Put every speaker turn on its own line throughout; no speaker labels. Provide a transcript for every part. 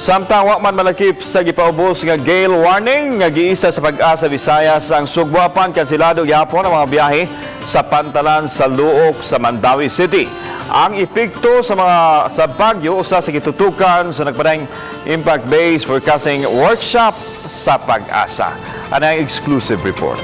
Samtang wa man malakip sa gipaubos nga gale warning nga giisa sa Pag-asa Visayas ang Sugbo, apan kansilado gyapon ang mga biyahe sa pantalan sa Looc sa Mandaue City. Ang epekto sa mga sa bagyo usa sa gitutukan sa nagpadayong impact-based forecasting workshop sa Pag-asa. Ano ang exclusive report?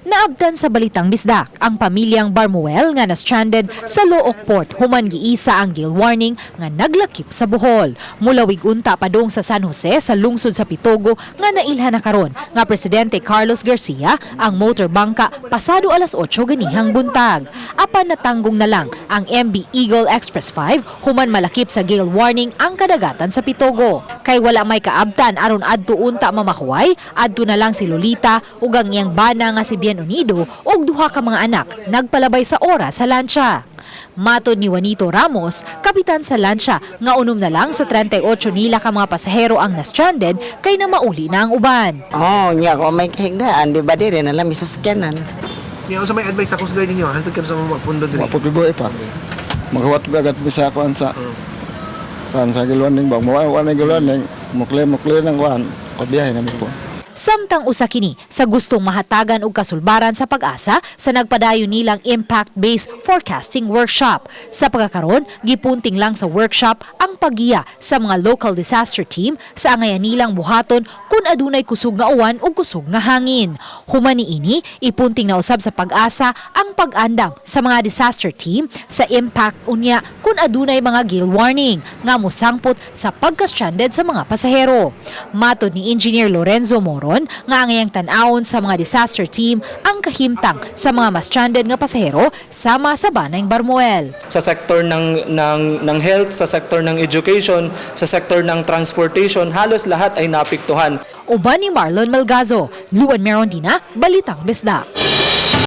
Naabtan sa Balitang Bisdak ang pamilyang Barmuel nga na-stranded sa Looc Port human giisa ang gale warning nga naglakip sa Bohol. Mulawig unta padung sa San Jose sa lungsod sa Pitogo nga nailhan na karon nga Presidente Carlos Garcia ang motor bangka pasado alas 8 ganihang buntag. Apan natanggong na lang ang MB Eagle Express 5 human malakip sa gale warning ang kadagatan sa Pitogo. Kay wala may kaabtan aron adto unta mamahuway, adto na lang si Lolita ug ang iyang bana nga si Bien Unido ug duha ka mga anak nagpalabay sa oras sa lansya. Matod ni Juanito Ramos, kapitan sa lansya, nga unom na lang sa 38 nila ka mga pasahero ang na-stranded kay na mauli na ang uban.
Oh, nya ko may kahigdaan, di ba, dire na lang mi sa sakyanan.
Niya, unsa may advice sa Coast Guard ninyo? Hantod kayo sa mga pundo diri.
Wa po piboy pa. Maghuwat ba agad mi sa kuan sa gilwaning ba. Mo wa na gilwaning, mukle mukle nang kuan. Kabiyahe nami po.
Samtang usa kini sa gustong mahatagan og kasulbaran sa Pag-asa sa nagpadayon nilang impact-based forecasting workshop. Sa pagkakaron, gipunting lang sa workshop ang paggiya sa mga local disaster team sa angayan nilang buhaton kung adunay kusog nga uwan o kusog nga hangin. Human niini, ipunting na usab sa Pag-asa ang pag-andam sa mga disaster team sa impact unya kung adunay mga gale warning nga mosangpot sa pagka-stranded sa mga pasahero. Matod ni Engineer Lorenzo Moron nga angayang tan-awon sa mga disaster team ang kahimtang sa mga ma-stranded nga pasahero sama sa banang Barmuel.
Sa sektor ng health, sa sektor ng education, sa sektor ng transportation, halos lahat ay naapektuhan.
Uban ni Marlon Melgazo, Luan Merondina, Balitang Bisdak.